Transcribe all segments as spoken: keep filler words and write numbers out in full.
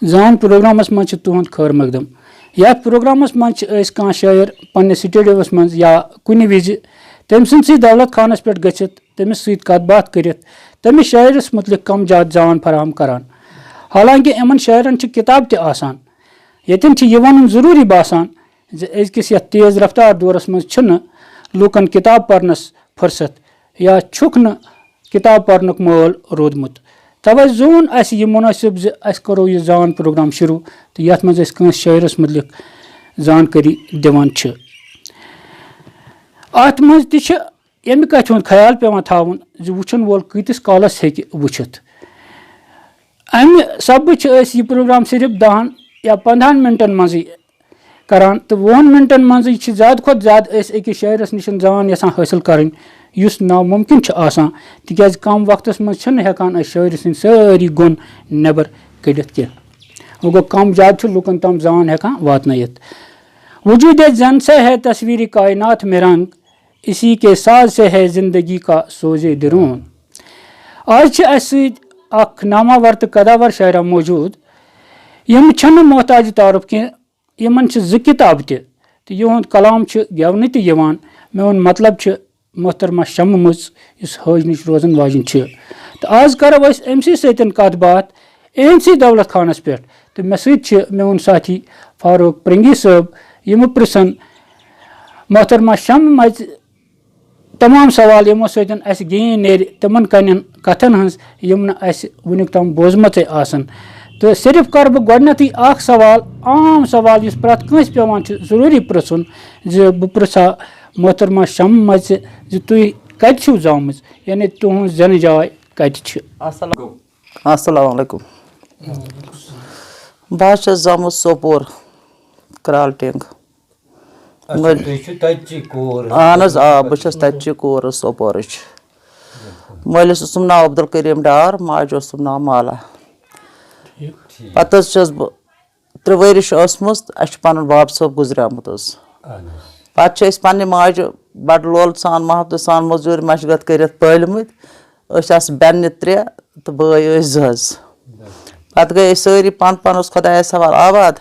زان پروگرامس منٛز چھِ تُہُنٛد خٲر مقدم۔ یتھ پروگرامس منٛز چھِ أسۍ کانٛہہ شٲعر پننِس سٹوڈیوس منٛز یا کُنہِ وِزِ تٔمۍ سٕنٛدسٕے دولت خانس پٮ۪ٹھ گٔژھِتھ تٔمِس سۭتۍ کتھ باتھ کٔرِتھ تٔمِس شٲعرس مُتعلق کم زیادٕ زان فراہم کران۔ حالانکہ یِمن شٲعرن چھِ کتاب تہِ آسان، ییٚتٮ۪ن چھِ یہِ ونُن ضروٗری باسان زِ أزکِس یتھ تیز رفتار دورس منٛز چھِنہٕ لوٗکن کتاب پرنس فرصت یا چھُکھ نہٕ کتاب پرنُک مٲل روٗدمُت۔ توے زون اسہِ یہِ منٲسب زِ أسۍ کرو یہِ زان پروگرام شروع تہٕ یتھ منٛز أسۍ کٲنٛسہِ شٲعرس مُتعلق زانکٲری دِوان چھِ۔ اتھ منٛز تہِ چھِ ییٚمہِ کتھِ ہُنٛد خیال پٮ۪وان تھاوُن زِ وٕچھن وول کۭتِس کالس ہیٚکہِ وٕچھِتھ۔ امہِ سببہٕ چھِ أسۍ یہِ پروگرام صرف دہن یا پندہن منٹن منٛزٕے کران تہٕ وُہن منٹن منٛزٕے چھِ زیادٕ کھۄتہٕ زیادٕ أسۍ أکِس شٲعرس نِش زان یژھان حٲصِل کرٕنۍ، یُس ناممکن چھُ آسان، تِکیازِ کم وقتس منٛز چھِنہٕ ہٮ۪کان أسۍ شٲعرِ سٕنٛدۍ سٲری گُن نٮ۪بر کٔڑِتھ کینٛہہ۔ وۄنۍ گوٚو، کم زیادٕ چھُ لُکن تام زان ہٮ۪کان واتنٲیِتھ۔ وجود زن سے ہے تصویر کائنات میں رنگ، اسی کے ساز سے ہے زندگی کا سوز درون۔ آز چھِ اَسہِ سۭتۍ اکھ ناماور تہٕ قداور شاعرہ موجود، یِم چھِنہٕ محتاج تعارف کینٛہہ، یِمن چھِ زٕ کِتابہٕ تہِ، تہٕ یِہُنٛد کلام چھُ گٮ۪ونہٕ تہِ یِوان۔ میون مطلب چھُ محترمہ شمہٕ مٔژ، یُس حٲج نِش روزن واجِنۍ چھِ۔ تہٕ آز کرو أسۍ أمۍ سٕے سۭتۍ کتھ باتھ، أہنٛدسٕے دولت خانس پٮ۪ٹھ۔ تہٕ مےٚ سۭتۍ چھِ میون ساتھی فاروق پرنگی صٲب، یِمہٕ پرژھن محترمہ شمہٕ مژِ تمام سوال، یِمو سۭتۍ اسہِ گین نیرِ تِمن کنٮ۪ن کتھن ہٕنٛز، یِم نہٕ اسہِ وُنیُک تام بوزمژے آسن۔ تہٕ صرف کرٕ بہٕ گۄڈٕنیتھٕے اکھ سوال، عام سوال، یُس پرٛٮ۪تھ کٲنٛسہِ پٮ۪وان چھُ ضروٗری پرژھُن، زِ بہٕ پرژھا محترمہ شمہٕ مژِ زِ تُہۍ کتہِ چھِو زامٕژ، یعنی تُہنٛز زینہٕ جاے کتہِ چھِ؟ السلام۔ السلام علیکم۔ بہٕ حظ چھَس زامٕژ سوپور، کرال ٹینگ۔ اچھا، مٲلۍ۔ تُہۍ چھِو تَتہِ چی کوٗر؟ اہن حظ، آ، بہٕ چھَس تَتہِ چی کوٗر حظ، سوپورٕچ۔ مٲلِس اوسُم ناو عبدالکریم ڈار، ماجہِ اوسُم ناو مالا۔ ٹھیٖک۔ پَتہٕ حظ چھَس بہٕ ترٛےٚ ؤرِش ٲسمٕژ، اَسہِ چھُ پَنُن باب صٲب گُزریومُت حظ۔ اہن حظ۔ پَتہٕ چھِ أسۍ پنٛنہِ ماجہِ بَڑٕ لولہٕ سان، محبتہٕ سان، مٔزوٗرۍ مَشقت کٔرِتھ پٲلمٕتۍ۔ أسۍ آسہٕ بیٚنہِ ترٛےٚ تہٕ بٲے ٲسۍ زٕ حظ۔ پَتہٕ گٔے أسۍ سٲری پانہٕ پانَس خۄدایَس حوالہٕ آباد۔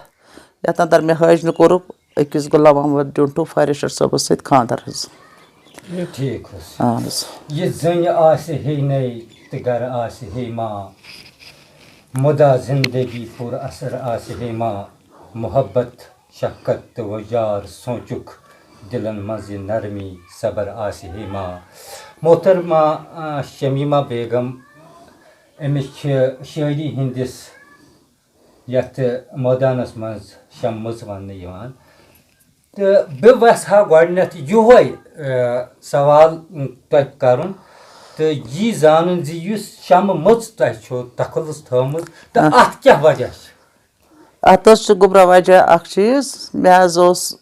یَتھ اندر مےٚ حٲج نہٕ کوٚرُکھ أکِس غلام محمد ڈیونٹھو فاریسٹر صٲبَس سۭتۍ خانٛدر حظ۔ یہِ ٹھیٖک حظ۔ اہن حظ۔ یہِ زٔنۍ آسہِ ہے نَے تہٕ گَرٕ آسہِ ہے ما، مُدا زِندگی پُر اثر آسہِ ہے ما، محبت، شفقت تہٕ وۄجار سونٛچُک دِلَن منٛز یہِ نرمی صبر آسہِ ہے ما۔ محترمہ، آ، شمیمہ بیگم، أمِس چھِ شٲعری ہٕنٛدِس یَتھ مٲدانَس منٛز شمہٕ مٔژ وننہٕ یِوان۔ تہٕ بہٕ وَسہٕ ہا گۄڈٕنٮ۪تھ یِہوٚے، آ، سوال، م، تۄہہِ کَرُن تہٕ یی زانُن زِ یُس شمہٕ مٔژ تۄہہِ چھو تخلص تھٲومٕژ تہٕ آ۔ اَتھ کیٛاہ وجہ چھُ؟ اَتھ حظ چھُ گوٚبرا وجہ اکھ چیٖز، مےٚ حظ اوس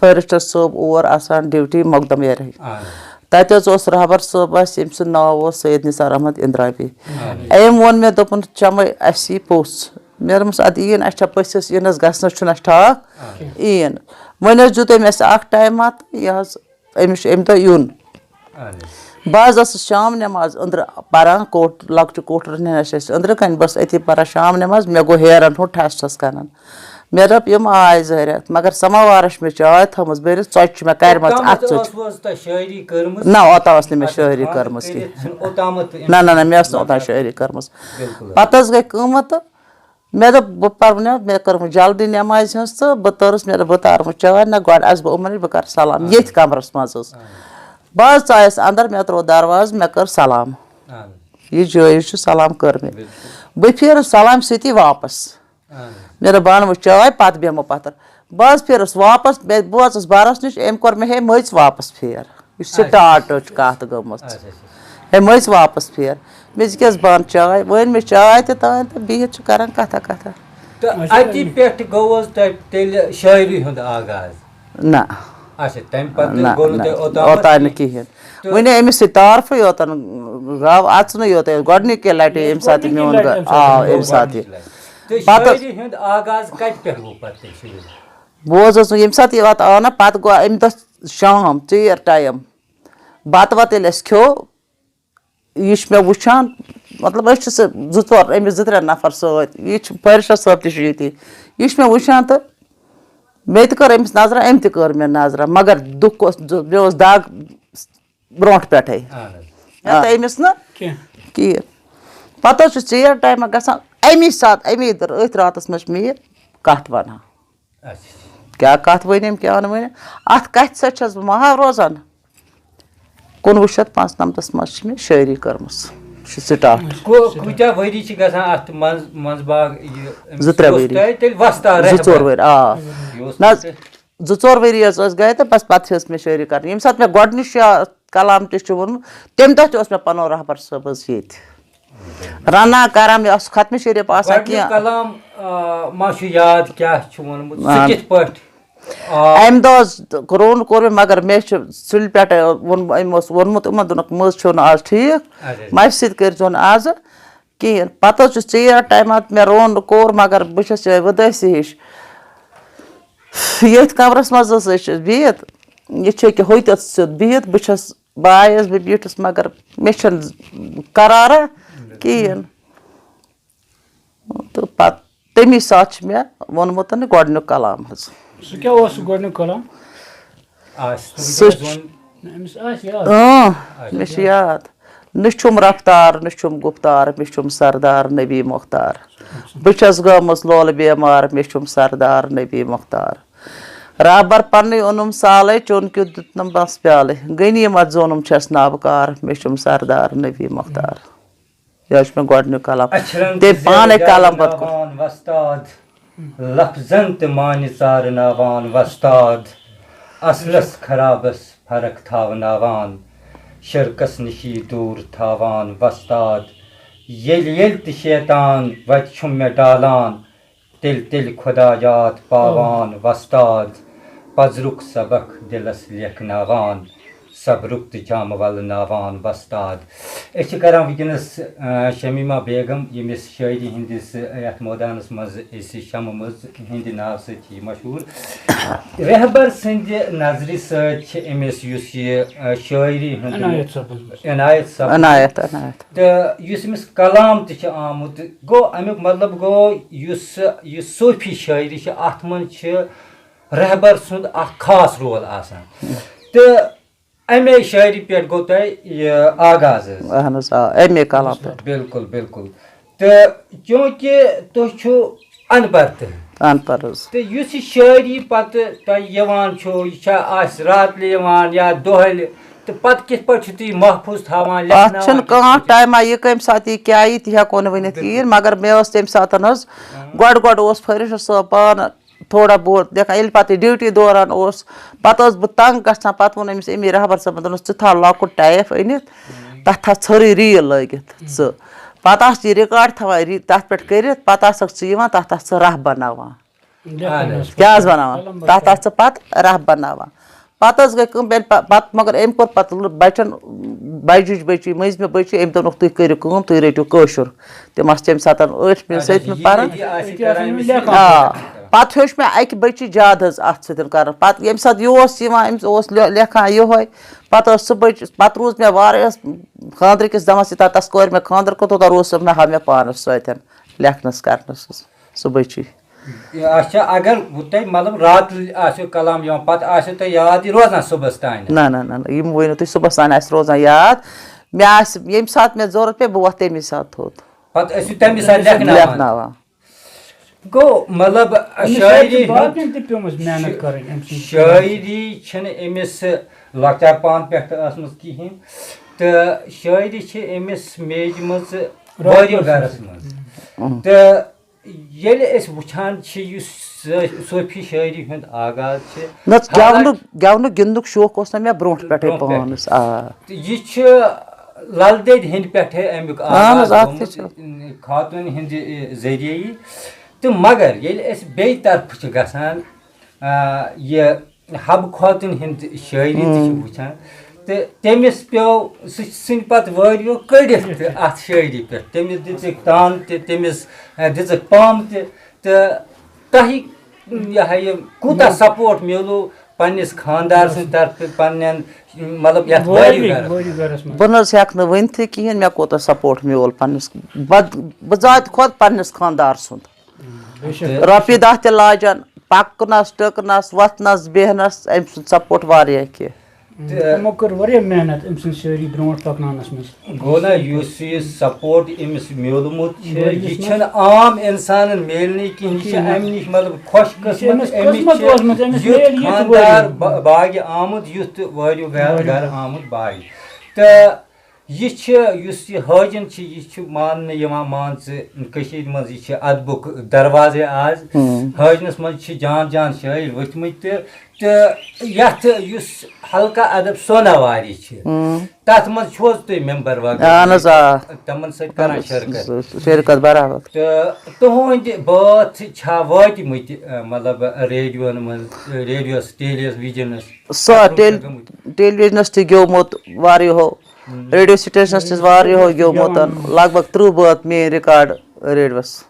فارسٹر صٲب اور آسان ڈیوٹی مقدم ایریا۔ اہن۔ تَتہِ حظ اوس رہبر صٲب اَسہِ، ییٚمہِ سُنٛد ناو اوس سید نثار احمد اندرابی۔ اہن۔ أمۍ ووٚن مےٚ، دوٚپُن، "چمے، اَسہِ یی پوٚژھ۔" مےٚ دوٚپمَس، "اَدٕ یِیِن، اَسہِ چھا پٔژھِس یِنَس گژھنَس چھُنہٕ اَسہِ ٹھاکھ؟" اہن۔ یِیِن۔ وۄنۍ حظ دیُت أمۍ اَسہِ اَکھ ٹایما تہٕ یہِ حظ أمِس چھُ اَمہِ دۄہ یُن۔ اہن۔ بہٕ حظ ٲسٕس شام نٮ۪ماز أنٛدرٕ پَران، کوٹ-، لۄکچہِ کوٹھرِ نِش ٲسۍ أسۍ أنٛدرٕ کَنہِ، بہٕ ٲسٕس أتھی پَران شام نٮ۪ماز، مےٚ گوٚو ہیرَن ہُنٛد ٹھَس ٹھَس کَران۔ مےٚ دوٚپ، "یِم آے ظٲہرِتھ"، مگر سَماوارَس چھِ مےٚ چاے تھٲومٕژ بٔرِتھ، ژۄچہِ چھِ مےٚ کَرِمَژٕ اوٚتامَتھ اَتھٕ ژۄچہِ۔ ٲسوٕ حظ تۄہہِ شٲعری کٔرمٕژ؟ نہ، اوٚتام ٲس نہٕ مےٚ اَدٕ شٲعری خانٛدر کٔرمٕژ کٔرِتھ کینٛہہ۔ چھُنہٕ اوٚتامَتھ تہٕ نہ، نہ، نہ، مےٚ ٲس نہٕ اوٚتام شٲعری کٔرمٕژ کینٛہہ۔ بِلکُل۔ پَتہٕ حظ گٔے کٲم تہٕ مےٚ دوٚپ، بہٕ پَرٕ وۄنۍ، مےٚ کٔر وۄنۍ جلدی نٮ۪مازِ ہٕنٛز تہٕ بہٕ تٔرٕس، مےٚ دوٚپ، بہٕ تارٕ وۄنۍ چاے، نہ گۄڈٕ اَژٕ بہٕ یِمَن نِش، بہٕ کَرٕ سلام ییٚتھۍ کَمرَس منٛز حظ۔ بہٕ حظ ژایَس اَندَر، مےٚ ترٛوو دروازٕ، مےٚ کٔر سلام۔ اہن۔ یہِ جٲیِز چھُ، سلام کٔر مےٚ۔ بِلکُل۔ بہٕ پھیرٕ سلام سۭتی واپَس۔ اہن۔ مےٚ دوٚپ، بہٕ اَنہٕ وۄنۍ چاے، پَتہٕ بیٚہمو پَتھَر۔ بہٕ حظ پھیرٕس واپَس، مےٚ، بہٕ وٲژٕس بَرَس نِش، أمۍ کوٚر مےٚ ہے مٔژۍ واپَس پھیر۔ یہِ اچھا۔ سٹاٹ چھِ کَتھ گٔمٕژ۔ اچھا، اچھا۔ ہے مٔژۍ واپَس پھیر۔ مےٚ دوٚپُس، "یہِ کیٛاہ حظ بَن چاے؟" وۄنۍ مےٚ چاے تہِ تام تہٕ بِہِتھ چھِ کَران کَتھا کَتھا۔ تہٕ اچھا۔ اَتی پٮ۪ٹھ گوٚو حظ تۄہہِ تیٚلہِ شٲعری ہُنٛد آغاز؟ نہ۔ اچھا، تَمہِ پَتہٕ نہ، گوٚو نہٕ نہ، تۄہہِ اوٚتام اوٚتام نہٕ کِہیٖنۍ۔ کِہیٖنۍ۔ تہٕ وۄنۍ أمِس سۭتۍ تعارفٕے یوتَن گوٚو، اَژنٕے یوت، گۄڈٕنِکے لَٹہِ ییٚمہِ ساتہٕ یہِ گۄڈٕنِکے میون لَٹہِ گَ-، ییٚمہِ ساتہٕ آو، ییٚمہِ ساتہٕ یہِ۔ گۄڈٕنِچ لَٹہِ۔ تہٕ پَتہٕ شٲعری ہُنٛد آغاز کَتہِ پٮ۪ٹھ گوٚو پَتہٕ تیٚلہِ شروٗع؟ بوز حظ، ییٚمہِ ساتہٕ یہِ اَتھ آو نہ، پَتہٕ گوٚو اَمہِ دۄہ شام ژیر ٹایم۔ بَتہٕ وَتہٕ ییٚلہِ اَسہِ کھیوٚو، یہِ چھُ مےٚ وٕچھان، مطلب، أسۍ چھِ سُہ زٕ ژور، أمِس زٕ ترٛےٚ نفر سۭتۍ، یہِ چھُ فٲرِشہ صٲب تہِ چھُ ییٚتی، یہِ چھُ مےٚ وٕچھان تہٕ مےٚ تہِ کٔر أمِس نظرہ، أمۍ تہِ کٔر مےٚ نظرہ، مگر دُکھ اوس، مےٚ اوس دگ برونٛٹھ پٮ۪ٹھَے۔ اہن حظ۔ مےٚ آ۔ تہٕ أمِس نہٕ کینٛہہ۔ کِہیٖنۍ۔ پَتہٕ حظ چھُ ژیر ٹایمہ گژھان، اَمی ساتہٕ، اَمی دٔر، أتھۍ راتَس منٛز چھِ مےٚ یہِ کَتھ وَنان۔ اچھا۔ کیٛاہ کَتھ ؤنِم، کیٛاہ نہٕ ؤنِم، اَتھ کَتھِ سۭتۍ چھَس بہٕ محو روزان۔ کُنوُہ شیٚتھ پانٛژنَمتَس منٛز چھِ مےٚ شٲعری کٔرمٕژ، یہِ چھُ سٹاٹ۔ کو-، کۭتیٛاہ ؤری چھِ گژھان اَتھ منٛز، منٛز باغ یہِ أمِس زٕ ترٛےٚ اوس ؤری۔ تۄہہِ تیٚلہِ وۄستاد زٕ ژور رہبر؟ ؤری، آ۔ یہِ اوس نہ، تۄہہِ زٕ ژور ؤری حظ ٲسۍ گٔے تہٕ بَس پَتہٕ ہیٚژ مےٚ شٲعری کَرٕنۍ۔ ییٚمہِ ساتہٕ مےٚ گۄڈٕنِچ یا کلام تہِ چھُ ووٚنمُت، تَمہِ دۄہ تہِ اوس مےٚ پَنُن رہبر صٲب حظ ییٚتہِ۔ رَنان کَران، مےٚ اوس ختمِ شریٖف آسان گۄڈٕنیُک کینٛہہ۔ کلام، آ، ما چھُ یاد، کیٛاہ چھُ ووٚنمُت؟ سُہ آ۔ کِتھ پٲٹھۍ؟ آ۔ اَمہِ دۄہ حظ روٚن کوٚر مےٚ، مگر مےٚ چھُ سُلہِ پٮ۪ٹھَے ووٚن-، أمۍ اوس ووٚنمُت یِمَن، دوٚپنَکھ، مٲنٛز چھو نہٕ آز ٹھیٖک، اَدٕ حظ۔ مَجہِ سۭتۍ کٔرۍزیو نہٕ آزٕ کِہیٖنۍ۔ پَتہٕ حظ چھُ ژیر ٹایمہ، مےٚ روٚن نہٕ کوٚر، مگر بہٕ چھَس یِہوٚے وۄدٲسی ہِش۔ ییٚتھۍ کَمرَس منٛز حظ ٲسۍ أسۍ بِہِتھ، یہِ چھِ أکیٛاہ ہوٚتٮ۪تھ سیوٚد بِہِتھ، بہٕ چھَس، بہٕ آیَس، بہٕ بیٖٹھٕس، مگر مےٚ چھَنہٕ قرارا کِہیٖنۍ۔ تہٕ پَتہٕ تَمی ساتہٕ چھِ مےٚ ووٚنمُت گۄڈٕنیُک کلام حظ۔ سُہ کیٛاہ اوس سُہ گۄڈٕنیُک کلام؟ آ، سُہ سُہ وٕنکیٚنَس ووٚن۔ نہ، أمِس آسہِ یاد۔ اۭں، مےٚ چھِ یاد۔ نہ چھُم رفتار، نہ چھُم گُفتار، مےٚ چھُم سردار نبی مختار۔ بہٕ چھَس گٔمٕژ لولہٕ بیمار، مےٚ چھُم سردار نبی مختار۔ رہبر پننُے اوٚنُم سالے، چوٚن کیُتھ دیُتنم بس پیالے۔ غنیمت زونُم چھَس نابکار، مےٚ چھُم سردار نبی مختار۔ یہِ حظ چھُ مےٚ گۄڈٕنیُک قلم۔ اچھرن تٔمۍ تہِ پانے زیو قلم پتہٕ کوٚر۔ ناوان وۄستاد، لفظن تہِ معنی ژارناوان وۄستاد۔ اصلس خرابس فرق تھاوناوان، شرکس نِشی دوٗر تھاوان وۄستاد۔ ییٚلہِ ییٚلہِ تہِ شیطان وتہِ چھُم مےٚ ڈالان، تیٚلہِ تیٚلہِ خۄدا یاد پاوان وۄستاد۔ پزرُک سبق دِلس لیکھناوان، صبرُک تہٕ جامہٕ ولناوان وۄستاد۔ أسۍ چھِ کران وٕنکیٚنس، آ، شمیمہ بیگم، ییٚمِس شٲعری ہٕنٛدِس یتھ مٲدانس منٛز أسۍ شمہٕ مٔژ ہٕنٛدِ ناوٕ سۭتۍ چھِ یہِ مشہوٗر۔ رہبر سٕنٛدِ نظرِ سۭتۍ چھِ أمِس یُس یہِ، آ، شٲعری ہُنٛد عنایت صٲبن منٛز۔ عنایت صٲب۔ عنایت، عنایت۔ تہٕ یُس أمِس کلام تہِ چھُ آمُت، گوٚو امیُک مطلب گوٚو یُس یہِ صوٗفی شٲعری چھِ، اتھ منٛز چھِ رہبر سُنٛد اکھ خاص رول آسان۔ تہٕ امے شٲعری پٮ۪ٹھ گوٚو تۄہہِ یہِ آغاز حظ۔ اہن حظ، آ، امے کلام پٮ۪ٹھ۔ بِلکُل، بِلکُل۔ تہٕ چوٗنٛکہِ تُہۍ چھِو ان پڑھ تہِ، ان پڑھ حظ۔ تہٕ یُس یہِ شٲعری پتہٕ تۄہہِ یِوان چھُ، یہِ چھا آسہِ راتلہِ یِوان یا دۄہلہِ، تہٕ پتہٕ کِتھ پٲٹھۍ چھِو تُہۍ یہِ محفوٗظ تھاوان، اتھ لیکھناوان چھُنہٕ کِتھ کانٛہہ پٲٹھۍ؟ ٹایما، یہِ کمہِ ساتہٕ یہِ کیٛاہ یی، تہِ ہٮ۪کو نہٕ ؤنِتھ بِلکُل۔ کِہیٖنۍ، مگر مےٚ ٲس تمہِ ساتہٕ حظ، اۭں۔ گۄڈٕ گۄڈٕ اوس فٲرِش صٲب پانہٕ تھوڑا بہت لیکھان، ییٚلہِ پَتہٕ یہِ ڈیوٹی دوران اوس، پَتہٕ ٲسٕس بہٕ تنٛگ گژھان، پَتہٕ ووٚن أمِس أمیٖر رہبر صٲبَن، دوٚپنَس، "ژٕ تھاو لۄکُٹ ٹیپ أنِتھ، تَتھ تھاو ژھٔرٕے ریٖل لٲگِتھ ژٕ، پَتہٕ آسہٕ یہِ ریکارڈ تھاوان ری-، تَتھ پٮ۪ٹھ کٔرِتھ، پَتہٕ آسَکھ ژٕ یِوان، تَتھ آسہٕ ژٕ راہ بَناوان۔" لیکھان اہن حظ۔ کیٛاہ حظ بَناوان؟ قلم تَتھ آسہٕ ژٕ پَتہٕ راہ بَناوان۔ پَتہٕ حظ گٔے کٲم، ییٚلہِ پَ-، پَتہٕ، مگر أمۍ کوٚر پَتہٕ لُ-، بَچَن، بَجِچ بٔچی، مٔنٛزمہِ بٔچی، أمۍ دوٚپنَکھ، "تُہۍ کٔرِو کٲم، تُہۍ رٔٹِو کٲشُر۔" تِم آسہٕ تَمہِ ساتہٕ ٲٹھمہِ، اچھا، سٔتمہِ یہِ پَران۔ یہِ آسہِ یہِ آسہِ کران أمِس أمِس لیکھان۔ آ، پَتہٕ ہیوٚچھ مےٚ اَکہِ بٔچی زیادٕ حظ اَتھ سۭتۍ کَرُن۔ پَتہٕ ییٚمہِ ساتہٕ یہِ اوس یِوان، أمِس اوس لے-، لیکھان یِہوٚے۔ پَتہٕ ٲس سُہ بٔچ-، پَتہٕ روٗز مےٚ واریاہَس خانٛدرٕ کِس دۄہَس یوٗتاہ تَس کورِ مےٚ خانٛدر کوٚر، توٗتاہ روٗز سُہ مےٚ ہاو مےٚ پانَس سۭتۍ لیکھنَس کَرنَس حظ سُہ بٔچی۔ یہِ اچھا، اگر وۄنۍ تۄہہِ مطلب راتہٕ آسیو کلام یِوان، پتہٕ آسیو تۄہہِ یاد یہِ روزان صُبحس تانۍ؟ نہ، نہ، نہ، نہ، یِم ؤنِو تُہۍ صُبحس تانۍ آسہِ روزان یاد۔ مےٚ آسہِ، ییٚمہِ ساتہٕ مےٚ ضوٚرَتھ پیٚیہِ، بہٕ وۄتھٕ تَمی ساتہٕ تھوٚد۔ پتہٕ ٲسِو تَمی ساتہٕ لیکھناوان؟ لیکھناوان۔ گوٚو، مطلب، أمِس سۭتۍ چھِ شٲعری ہُنٛد باقیَن تہِ پیوٚمُت محنت کَرٕنۍ أمۍ سٕنٛدِ خٲطرٕ۔ شٲعری چھَنہٕ أمِس لۄکچار پانہٕ پٮ۪ٹھ ٲسمٕژ کِہیٖنۍ، تہٕ شٲعری چھِ أمِس میجمٕژ راتہٕ واریاہ پٮ۪ٹھ۔ گَرَس منٛز۔ تہٕ ییٚلہِ أسۍ وٕچھان چھِ، یُس ص-، صوٗفی شٲعری ہُنٛد آغاز چھِ، نہ، حالانکہِ گٮ۪ونُک، گٮ۪ونُک گِنٛدنُک شوق اوس نہ مےٚ برونٛٹھ پٮ۪ٹھَے برونٛٹھ پٮ۪ٹھَے۔ پانَس۔ آ۔ تہٕ یہِ چھُ لل دٮ۪دِ ہِنٛدِ پٮ۪ٹھَے اَمیُک اہن حظ، آغاز اَتھ تہِ گوٚمُت، چھُ۔ خاتوٗنہِ ہِنٛدِ ذٔریعہٕ یی۔ تہٕ مگر ییٚلہِ أسۍ بیٚیہِ طرفہٕ چھِ گژھان، آ، یہِ حب خوتوٗن ہِنٛدۍ شٲعری تہِ چھِ وٕچھان۔ تہٕ تٔمِس پیوٚو، سُہ ژھٕنۍ پَتہٕ وٲرِو کٔڑِتھ تہِ اَتھ شٲعری پٮ۪ٹھ۔ تٔمِس دِژٕکھ تان تہِ، تٔمِس، آ، دِژٕکھ پَم تہِ۔ تہٕ تۄہہِ، یہِ ہا یہِ کوٗتاہ support میلیو، پننِس خانٛدار سٕنٛدِ طرفہٕ پننٮ۪ن، مطلب، یتھ وٲرِو وٲرِو گرس وٲرِو گرس منٛز؟ بہٕ نہ حظ ہٮ۪کہٕ نہٕ ؤنتھٕے کِہیٖنۍ، مےٚ کوٗتاہ سپورٹ میول پننِس، بد-، بہٕ ذاتہِ کھۄتہٕ پننِس خانٛدار سُنٛد۔ بے شک۔ رۄپیہِ دَہ تہِ لاجن، پکنس، ٹٕکنس، وۄتھنس، بیہنس، أمۍ سُنٛد سپورٹ واریاہ کینٛہہ۔ تہٕ یِمو کٔر واریاہ محنت أمۍ سٕنٛز شٲعری برونٛٹھ پکناونس منٛز۔ گوٚو نا، یُس یہِ سپورٹ أمِس میوٗلمُت چھُ، ؤرِیَس یہِ منٛز۔ چھُنہٕ عام اِنسانَن میلنٕے کِہیٖنۍ۔ یہِ چھُ کِہیٖنۍ۔ اَمہِ نِش، مطلب، خۄش یہِ چھُ قٕسمت، أمِس أمِس قٕسمت چھُ اوسمُت، أمِس یُتھ میلہِ یہِ تہِ خانٛدار ؤرِیَس با-، منٛز۔ باگہِ آمُت، یُتھ تہِ وٲرِو گرٕ، وٲرِو۔ گرٕ آمُت باگہِ۔ تہٕ یہِ چھِ، یُس یہِ حٲجِن چھِ، یہِ چھِ ماننہٕ یِوان، مان ژٕ، کٔشیٖرِ منٛز، یہِ چھِ ادبُک دروازے آز۔ ہُم۔ حٲجِنَس منٛز چھِ جان جان شٲعر ؤتھمٕتۍ تہِ، تہٕ یَتھ یُس حلقہ ادب سوناواری چھِ، ہُم۔ تَتھ منٛز چھُو حظ تُہۍ ممبر وغٲر؟ اہن حظ، آ۔ تِمَن سۭتۍ کران شرکت؟ شرکت برابر۔ تہٕ تُہٕنٛدۍ بٲتھ چھا وٲتمٕتۍ، اَ، مطلب، ریڈیوَن منٛز، ریڈیوَس، ٹیلی ویژنَس؟ سُہ تَتھ منٛز ٹیلی-، چھا گٔمٕتۍ؟ ٹیلی ویژنَس تہِ گیومُت واریاہو۔ ریڈیو سٹیشنس چھِ واریاہو گیومُت، لگ بھگ ترٕٛہ بٲتھ میٲنۍ ریکارڈ ریڈیوس۔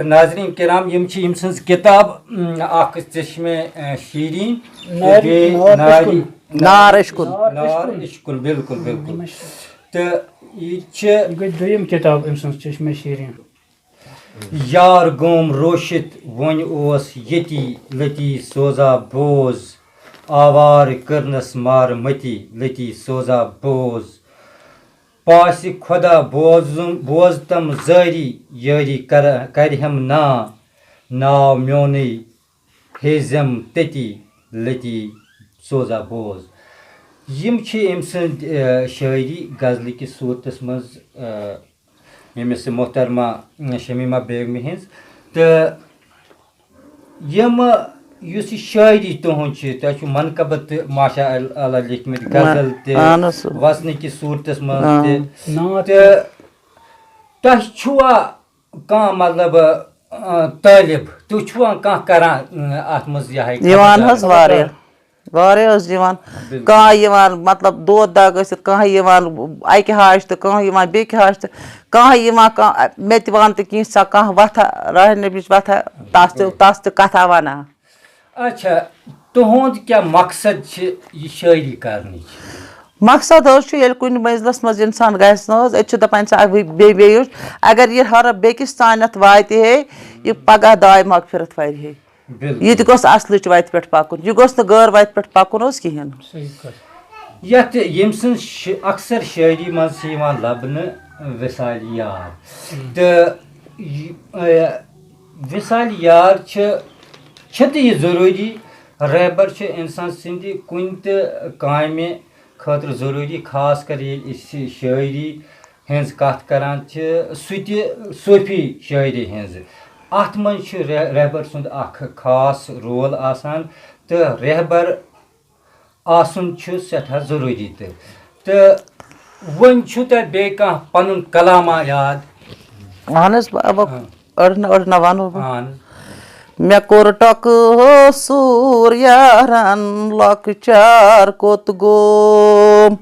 ناظرین کرام، یِم چھِ یِم سٕنٛز کِتاب، اَم، اکھ چشمے، اَ، شیرین، نارِ، بیٚیہِ نار نارِ، عشقُن۔ نار عشقُن۔ نار عشقُن، بالکل، بالکل۔ تہٕ یہِ چھِ یہِ گٔے دوٚیِم کِتاب أمۍ سٕنٛز، چشمے شیرین۔ یار گوم روشت وۄنۍ اوس ییٚتی لتی سوزا بوز، آوار کٔرنس مار متی لتی سوزا بوز۔ پاسہِ خۄدا بوزُم، بوزتم زٲری یٲری کر-، کرِہم نا، ناو میونُے ہیزم تٔتی لتی سوزا بوز۔ یِم چھِ أمۍ سٕنٛدۍ، اَ، شٲعری غزلہٕ کِس صوٗرتس منٛز، اَ، ییٚمِس محترمہ شمیمہ بیگمہِ ہِنٛز۔ تہٕ یِم، یُس یہِ شٲعری تُہُنٛد چھِ، تۄہہِ چھُو منقبت تہِ ماشاء اللہ لیکھمٕتۍ، غزل تہِ، اہن حظ۔ وزنہٕ کِس صوٗرتس منٛز آ۔ تہِ۔ نعت تہٕ تۄہہِ چھُوا کانٛہہ، مطلب، آ، طٲلب، تُہۍ چھُوا کانٛہہ کران، آ، اَتھ منٛز یہِ ہاے یِوان خبردار؟ حظ واریاہ۔ واریاہ حظ یِوان۔ بِلکُل۔ کانٛہہ یِوان، مطلب، دود دگ ٲسِتھ، کانٛہہ یِوان اَکہِ حاج تہٕ کانٛہہ یِوان بیٚکہِ حاج تہٕ کانٛہہ یِوان، کانٛہہ مےٚ تہِ وَن تہٕ کینٛہہ، سۄ کانٛہہ وَتھا، راہہِ نبیَس وَتھا، تَس تہِ، بِلکُل۔ تَس تہِ کَتھا وَنان۔ اچھا، تُہُنٛد کیٛاہ مقصد چھِ یہِ شٲعری کرنٕچ؟ مقصد حظ چھُ، ییٚلہِ کُنہِ منزلَس منٛز اِنسان گژھِ نہ حظ، أسۍ چھِ دَپان، ژٕ اَکھ بیٚیہِ، بیٚیہِ، بیٚیہِ وٕچھ، اگر یہِ ہرف بیٚکِس تانٮ۪تھ واتہِ ہے، یہِ پگاہ داے مغفرت وَرِ ہے۔ بِلکُل۔ یہِ تہِ گوٚژھ اَصلٕچ وَتہِ پٮ۪ٹھ پَکُن، یہِ گوٚژھ نہٕ غٲر وَتہِ پٮ۪ٹھ پَکُن حظ کِہیٖنۍ۔ صحیح کَتھ۔ یَتھ ییٚمۍ سٕنٛز شِ-، اکثر شٲعری منٛز چھِ یِوان لَبنہٕ وِصالِ یار۔ ہم۔ تہٕ یہِ، اے، وِصالِ یار چھِ، چھِ تہٕ یہِ ضروٗری، رہبر چھِ اِنسان سٕنٛدِ کُنہِ تہِ کامہِ خٲطرٕ ضروٗری، خاص کر ییٚلہِ أسۍ شٲعری ہٕنٛز کتھ کران چھِ، سُہ تہِ صوٗفی شٲعری ہٕنٛز۔ اتھ منٛز چھُ رہ-، رہبر سُنٛد اکھ خاص رول آسان، تہٕ رہبر آسُن چھُ سٮ۪ٹھاہ ضروٗری تہِ۔ تہٕ وۄنۍ چھُو تۄہہِ بیٚیہِ کانٛہہ پنُن کلامہ یاد؟ اہن حظ، بہٕ، بہٕ، آ۔ أڑ نہ، أڑ نہ وَنو بہٕ۔ اہن۔ مےٚ کوٚر ٹۄکہٕ سوٗر یارن لۄکچار کوٚت گوم۔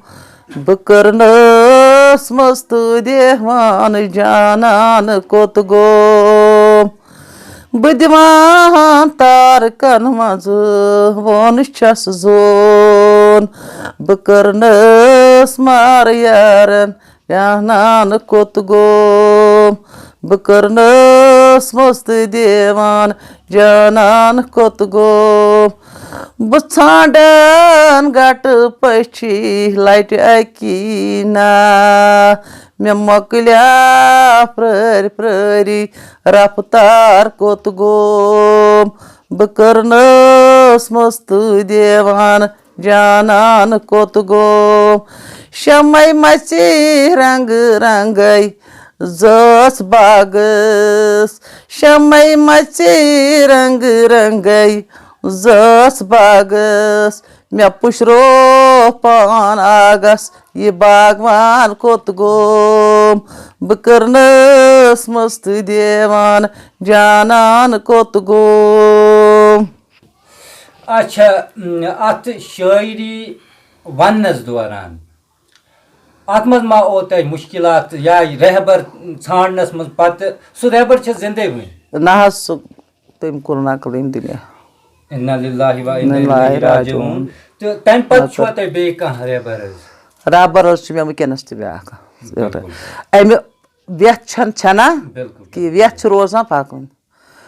بہٕ کٔرنَس مستہٕ دیوان جانان کوٚت گوم۔ بہٕ دِوان تارکن منٛزٕ ووٚن چھَس زون۔ بہٕ کٔرنَس مار یارن جانان کوٚت گوم۔ بہٕ کٔرنَس مستہٕ دیوان جانان کوٚت گوم۔ بہٕ ژھانٛڈن گٹہٕ پٔچھی لٹہِ اکی نا۔ مےٚ مۄکلیا پرٛٲرۍ پرٛٲری رفتار کوٚت گوم۔ بہٕ کٔرنَس مستہٕ دیوان جانان کوٚت گوم۔ شمے مژِ رنگ رنگے زٲژ باغس۔ شمے مژِ رنگ رنگے زٲژ باغس۔ مےٚ پُشرو پان آگس، یہِ باغوان کوٚت گوم؟ بہٕ کٔرنَس مستہٕ دیوان جانان کوٚت گوم؟ اچھا، م، اتھ شٲعری وننس دوران، اتھ منٛز ما او تۄہہِ مُشکِلات یا رہبر ژھانڈنس منٛز پتہٕ؟ سُہ رہبر چھا زندے وُنہِ؟ نہ حظ، سُہ، تٔمۍ کوٚر نقل ییٚمہِ دُنیا۔ انا للہ و انا الیہ راجعون۔ تہٕ تَمہِ پَتہٕ چھُوا تۄہہِ بیٚیہِ کانٛہہ رہبر حظ؟ رہبر حظ چھُ مےٚ وٕنکیٚنَس تہِ بیٛاکھ۔ بِلکُل۔ اَمہِ وٮ۪تھ چھَنہٕ چھَنا بِلکُل۔ کہِ وٮ۪تھ چھِ روزان پَکٕنۍ۔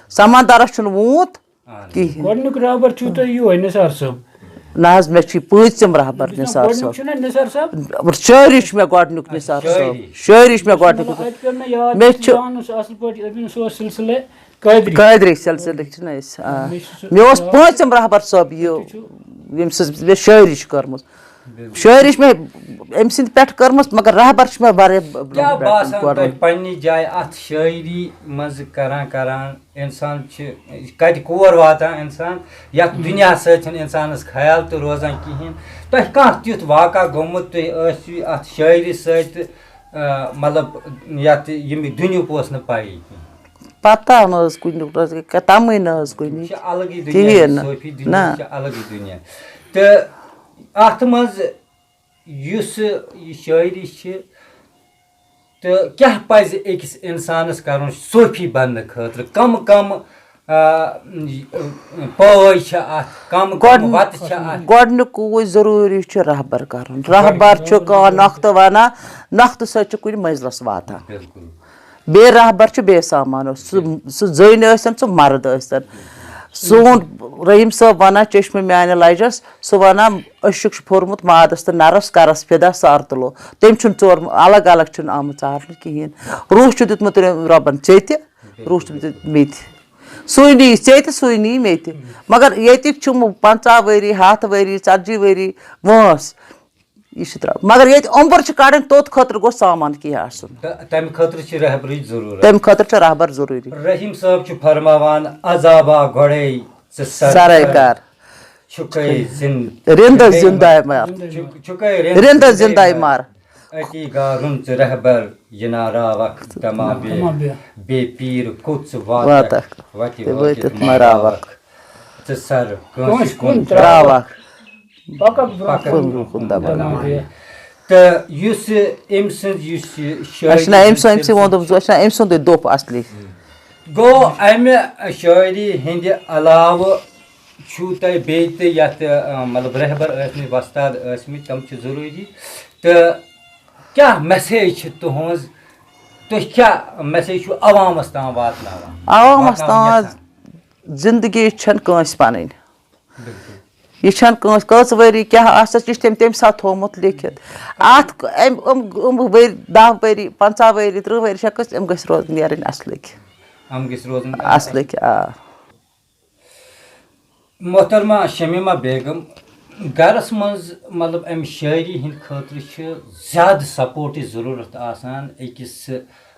سمندرس چھُنہٕ ووٗنٛت اہن۔ کِہیٖنۍ۔ گۄڈٕنیُک رہبر چھُو تۄہہِ یِہوٚے نثار صٲب۔ نہ حظ، مےٚ چھُ یہِ پٲنٛژِم رہبر یُس نثار گۄڈٕنیُک صٲب۔ چھُنہ نثار صٲب؟ شٲعری چھُ مےٚ گۄڈٕنیُک نثار صٲب۔ شٲعری۔ شٲعری چھُ مےٚ گۄڈٕنیُک۔ مطلب، اَتہِ پیوٚو مےٚ یاد، مےٚ یہِ چھُ چھُ جان اوس اَصٕل پٲٹھۍ، أمِس اوس سلسلے قٲدری۔ قٲدری سلسلٕکۍ چھِنہ أسۍ، آ۔ مےٚ چھُ سُہ مےٚ اوس یاد۔ پٲنٛژِم رہبر صٲب یہِ، تُہۍ چھِو ییٚمہِ سۭتۍ مےٚ شٲعری چھِ کٔرمٕژ۔ بِلکُل۔ شٲعری چھِ مےٚ أمۍ سٕنٛدِ پٮ۪ٹھ کٔرمٕژ، مگر رہبر چھِ مےٚ واریاہ برونٛہہ کیٛاہ پٮ۪ٹھ باسان کوٚرمُت۔ تۄہہِ پننہِ جایہِ اَتھ شٲعری منٛز کران کران اِنسان چھِ کَتہِ کور واتان اِنسان، یَتھ دُنیا سۭتۍ چھِنہٕ اِنسانَس خیال تہِ روزان کِہیٖنۍ؟ تۄہہِ کانٛہہ تیُتھ واقعہ گوٚمُت، تُہۍ ٲسِو اَتھ شٲعری سۭتۍ، آ، مطلب، یَتھ ییٚمہِ دُنیُک اوس نہٕ پَیی کِہیٖنۍ؟ پتہ نہ حظ کُنیُک نہ حظ، تَمٕے نہ حظ کُنہِ۔ یہِ چھِ الگٕے دُنیا، کِہیٖنۍ یہِ نہٕ۔ صوفی دُنیا نہ۔ چھِ الگٕے دُنیا۔ تہٕ اَتھ منٛز یُس یہِ شٲعری چھِ، تہٕ کیٛاہ پَزِ أکِس اِنسانَس کَرُن صوفی بَننہٕ خٲطرٕ؟ کَم کَم، آ، پٲے چھِ اَتھ، کَم کَم گۄڈٕ-، وَتہٕ چھِ اَتھ؟ گۄڈٕنیُکُے ضروٗری چھُ رہبر کَرُن۔ رہبر چھُ کانٛہہ نۄختہٕ وَنان، نۄختہٕ سۭتۍ چھُ کُنہِ منزلَس واتان۔ بِلکُل۔ بے رہبر چھُ بے سامان۔ سُہ، سُہ زٔنۍ ٲسِن، سُہ مرد ٲسِن۔ سون رحیٖم صٲب وَنان چشمہٕ میانہِ لَجَس، سُہ وَنان، عشق چھُ پھوٚرمُت مادَس تہٕ نَرَس، کَرَس فِدا سَر تُلو۔ تٔمۍ چھُنہٕ ژور الگ الگ چھُنہٕ آمُت ژارنہٕ کِہیٖنۍ۔ روح چھُ دیُتمُت رۄبَن ژےٚ تہِ، روح چھُ دیُتمُت مےٚ تہِ۔ سُے نی ژےٚ تہِ، سُے نی مےٚ تہِ۔ مگر ییٚتِکۍ چھُ پنٛژاہ ؤری، ہَتھ ؤری، ژَتجی ؤری وٲنٛس۔ یہِ چھُ ترٛاوُن۔ مگر ییٚتہِ اوٚمبُر چھِ کَڑٕنۍ، توٚت خٲطرٕ گوٚژھ سامان کینٛہہ آسُن۔ تہٕ تَمہِ خٲطرٕ چھِ رہبرٕچ ضروٗرت۔ تَمہِ خٲطرٕ چھُ رہبر ضروٗری۔ رحیٖم صٲب چھُ فرماوان، عذابا گۄڈَے ژٕ سر سرے کر۔ کر۔ چھُکھَے زِند-، رِندَس چھُکھَے زِندَے مر۔ مر۔ چھُ-، چھُکھَے رِندَس رِندَس زِندَے زِندَے مر۔ مر۔ أتی گارُن ژٕ رہبر، یہِ نا راوکھ دما بے۔ دما بے۔ بے پیٖر کوٚت ژٕ واتکھ، واتکھ۔ وَتہِ تہِ وٲتِتھ وٲتِتھ مہ مہ راوکھ۔ راوکھ۔ ژٕ سر کٲنٛسہِ کٲنٛسہِ کُن کُن ترٛاوکھ۔ ترٛاوکھ۔ پکک برونٛہہ پکک کُن برونٛہہ کُن دبا دبا بے۔ بے۔ تہٕ یُس یہِ أمۍ سٕنٛز، یُس یہِ شٲعری اَسہِ چھُنہ أمۍ سُنٛد، أمۍ سٕنٛدِ سۭتۍ ووٚن دوٚپُن، اَسہِ چھُنہ أمۍ سُنٛدُے دوٚپ اَصلی۔ گوٚو اَمہِ شٲعری ہِنٛدِ علاوٕ چھُو تۄہہِ بیٚیہِ تہِ یَتھ، آ، مطلب، رہبر ٲسمٕتۍ، وۄستاد ٲسمٕتۍ، تِم چھِ ضروٗری۔ تہٕ کیٛاہ message چھِ تُہٕنٛز؟ تُہۍ کیٛاہ message چھُو عوامَس تام واتناوان؟ عوامَس واتناوُن تام یَژھان؟ زندگی چھَنہٕ کٲنٛسہِ پَنٕنۍ۔ بِلکُل۔ یہِ چھَنہٕ کٲنٛسہِ، کٔژ ؤری کیٛاہ آسٮ۪س، یہِ چھُ تٔمۍ تَمہِ ساتہٕ تھوٚومُت لیکھِتھ۔ اَتھ، أمۍ، أمۍ، أمۍ ؤرۍ، دَہ ؤری، پنٛژاہ ؤری، تٕرٛہ ؤری چھا کٲنٛسہِ، أمۍ گٔژھۍ روزٕنۍ نیرٕنۍ اَصلٕکۍ۔ یِم گٔژھۍ روزٕنۍ اَصلٕکۍ، آ۔ محترمہ شمیمہ بیگم، گَرَس منٛز، مطلب، اَمہِ شٲعری ہِنٛدِ خٲطرٕ چھِ زیادٕ سپورٹٕچ ضروٗرت آسان أکِس،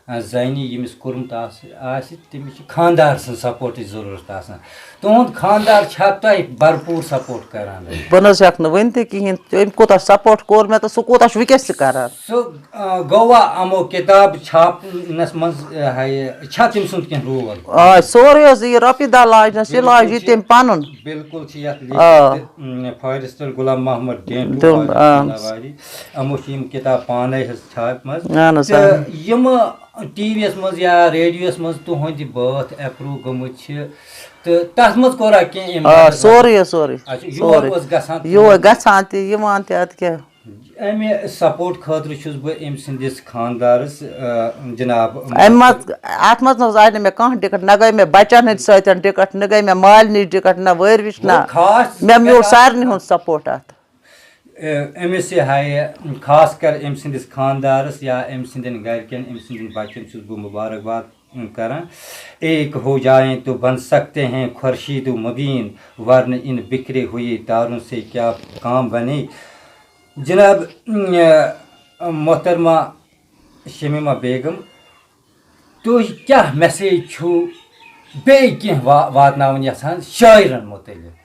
آ، زَنہِ، ییٚمِس کوٚرمُت آسہِ، آسہِ، تٔمِس چھِ خانٛدار سٕنٛز سپورٹٕچ ضروٗرت آسان۔ تُہُنٛد خانٛدار چھا تۄہہِ بھرپوٗر سپورٹ کران؟ بہٕ نہ حظ ہٮ۪کہٕ نہٕ ؤنۍ تہِ کِہیٖنۍ، تٔمۍ کوٗتاہ سپورٹ کوٚر مےٚ تہٕ سُہ کوٗتاہ چھُ وٕنکیٚس تہِ کران۔ سُہ، آ، گوٚوا یِمو کِتاب چھاپنَس منٛز، آ، ہا یہِ، چھا تٔمۍ سُنٛد کینٛہہ رول؟ آ، سورُے حظ، یہِ رۄپیہِ دَہ لاجنَس، یہِ لاج بِلکُل یہِ چھِ، تٔمۍ پَنُن۔ بِلکُل چھِ یَتھ آ۔ لیکھِتھ، م، forester Ghulam Mohammad Danto, Danto, آ۔ آ۔ یِمو چھِ یِم کِتاب پانَے حظ چھاپمَژٕ۔ اَہَن حظ، تہٕ آ۔ یِمہٕ ٹی وی یَس منٛز یا ریڈیوَس منٛز تُہٕنٛدِ بٲتھ اٮ۪پروٗو گٔمٕتۍ چھِ، تہٕ تَتھ منٛز کوٚرا کینٛہہ اَمہِ آ، مدد؟ سورُے حظ، سورُے، اچھا، یور سورُے۔ اوس گژھان یور تُہُنٛد؟ گژھان تہِ، یِوان تہِ، اَدٕ کیٛاہ؟ اَمہِ سپورٹ خٲطرٕ چھُس بہٕ أمۍ سٕنٛدِس خانٛدارَس، آ، جناب اَمہِ منٛز، اَتھ منٛز نہ حظ آیہِ نہٕ مےٚ کانٛہہ ڈِکَٹ، نہ گٔے مےٚ بَچَن ہٕنٛدۍ سۭتۍ ڈِکَٹ، نہ گٔے مےٚ مالِنِچ ڈِکَٹ، نہ وٲروِچ، نہ۔ گوٚو خاص مےٚ میوٗل کَتھ اَتھ سارنٕے ہُنٛد سپورٹ اَتھ۔ اے، أمِس یہِ ہا یہِ، خاص کر أمۍ سٕنٛدِس خانٛدارَس یا أمۍ سٕنٛدٮ۪ن گَرِکٮ۪ن، أمۍ سٕنٛدٮ۪ن بَچَن چھُس بہٕ مُبارک باد کران۔ ایک ہو جائیں تو بن سکتے ہیں خورشید و مبین، ورنہ ان بکھرے ہوئے تاروں سے کیا کام بنے۔ جناب، م، محترمہ شمیمہ بیگم، تُہۍ کیٛاہ message چھُو بیٚیہِ کینٛہہ وا-، واتناوُن یژھان شٲعرن مُتعلق؟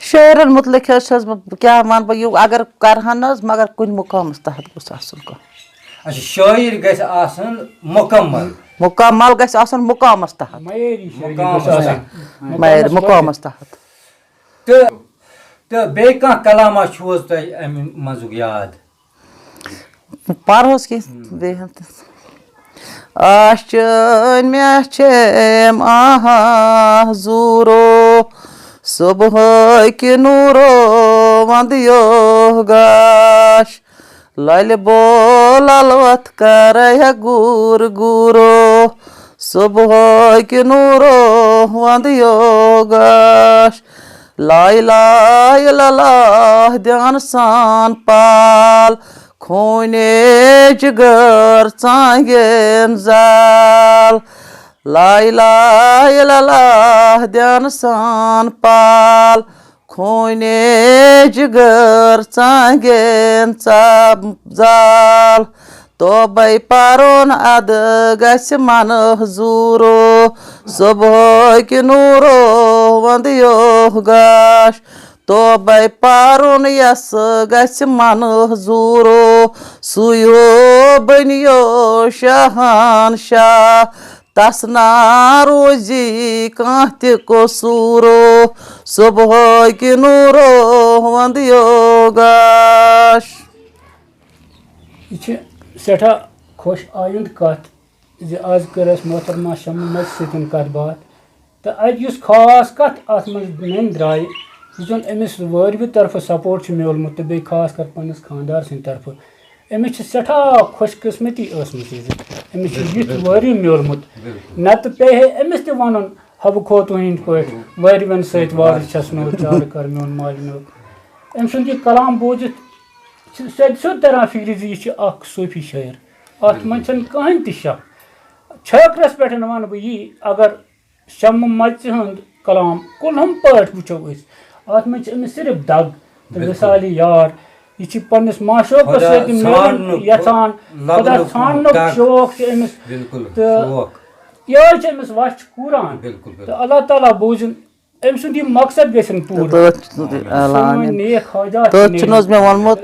شٲعرن مُتعلق حظ چھَس بہٕ، بہٕ کیٛاہ وَنہٕ بہٕ، یہِ اگر کرٕ ہن نہٕ حظ، مگر کُنہِ مُقامَس تحت گوٚژھ آسُن کانٛہہ۔ اچھا، شٲعر گژھِ آسُن مُکمل۔ مُکمل گژھِ آسُن مُقامَس تحت۔ معیٲری شٲعری مُقامَس گژھِ آسٕنۍ۔ تحت۔ معیٲری، مُقامَس مُقامَس تحت۔ تہٕ، تہٕ بیٚیہِ کانٛہہ کلامہ چھُو حظ تۄہہِ اَمہِ منٛزُک یاد؟ پَرہوس کینٛہہ بیٚیہِ ہن تہٕ۔ آشچٲنۍ مےٚ چھِ أمۍ آہ زوٗرو، صبحٲے کہِ نوٗرو وندٕ یوگاش، للہِ بولل وتھ کرے گوٗر گوٗرو۔ صبحٲے کہِ نوٗرو وندٕ یوگاش، لا اله الا اللہ دھیان سان پال، خوٗنے جگر ژانگٮ۪ن زال۔ لا اله الا اللہ دھیان سان پال، خوٗنے جگر ژانگٮ۪ن ژا-، زال۔ توبے پرُن ادٕ گژھِ منظوٗرو، صبحٲے کہِ نوٗرو وندٕ یوگاش۔ توبے پرُن یس گژھِ منظوٗرو، سُے ہو بنیو شاہن شاہ۔ تس نا روزی کانٛہہ تہِ قصوٗرو، صبحٲے کہِ نوٗرو وندٕ یوگاش۔ یہِ چھِ سٮ۪ٹھاہ خۄش آیُنٛد کَتھ زِ آز کٔر اَسہِ محترمہ شمع مَژِ سۭتۍ کَتھ باتھ، تہٕ اَتہِ یُس خاص کَتھ اَتھ منٛز نٔنۍ درٛایہِ، یُس زَن أمِس وٲرۍوِ طرفہٕ سپورٹ چھُ میوٗلمُت تہٕ بیٚیہِ خاص کر پنٛنِس خانٛدار سٕنٛدِ طرفہٕ۔ أمِس چھِ سٮ۪ٹھاہ خۄش قٕسمتی ٲسمٕژ یہِ زِ أمِس چھُ یُتھ وٲرِو میوٗلمُت۔ نَتہٕ پیٚیہِ ہے أمِس تہِ وَنُن، حبہٕ خوتوٗن ہِنٛدۍ پٲٹھۍ وٲرۍوٮ۪ن سۭتۍ وارٕ چھَس نوٚو چارٕ کر میون مالہِ نوٚو۔ أمۍ سُنٛد یہِ کلام بوٗزِتھ چھِ سیوٚد سیوٚد تران فِکرِ زِ یہِ چھُ اکھ صوٗفی شٲعر۔ اَتھ منٛز چھَنہٕ کٕہٕنۍ تہِ شک۔ چھٲکرَس پٮ۪ٹھ وَنہٕ بہٕ یی، اگر شمہٕ مَژِ ہُنٛد کلام کُلہُم پٲٹھۍ وٕچھو أسۍ، اَتھ منٛز چھِ أمِس صرف دَگ تہٕ وِصالِ یار۔ یہِ چھِ پنٛنِس معشوقَس سۭتۍ مِلُن یَژھان، خۄدا ژھانٛڈنُک شوق چھُ أمِس۔ تہٕ یِہوٚے چھِ أمِس وَچھ کوٗران۔ تہٕ اللہ تعالیٰ بوٗزِن أمۍ سُنٛد یہِ مقصد گژھن پوٗرٕ۔ تٔتھۍ چھُس نہٕ بہٕ اعلان سٲنۍ نیک حاجات تٔتھۍ چھُنہٕ حظ مےٚ ووٚنمُت،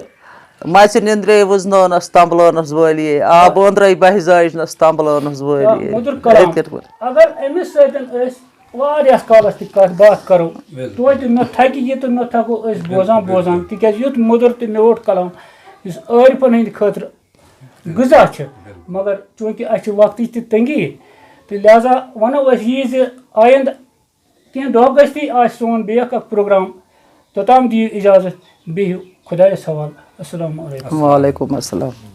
مَژِ نِندرے وٕزنٲونَس تَمبلٲونَس وٲلی، آ، بٲندرَے بہہِ زاجنَس تَمبلٲونَس وٲلی۔ مُدُر کلام۔ یِتھۍ کٔٹھۍ پٲٹھۍ۔ اگر أمِس سۭتۍ أسۍ واریاہَس کالَس تہِ کَتھ باتھ کَرو، توتہِ مےٚ تھَکہِ یہِ تہٕ مےٚ تھَکو أسۍ بوزان بوزان، تِکیٛازِ یُتھ مُدُر تہٕ میوٗٹھ کلام یُس عٲرفَن ہٕنٛدِ خٲطرٕ غذا چھِ، مگر چوٗنٛکہِ اَسہِ چھِ وقتٕچ تہِ تنٛگی، تہٕ لہذا وَنو أسۍ یی زِ آیندٕ کینٛہہ دۄہ گٔژھتھٕے آسہِ سون بیٚیہِ اکھ پروگرام۔ توٚتام دِیِو اِجازت، بِہِو خۄدایَس حوالہٕ۔ السلام علیکم۔ وعلیکم السلام۔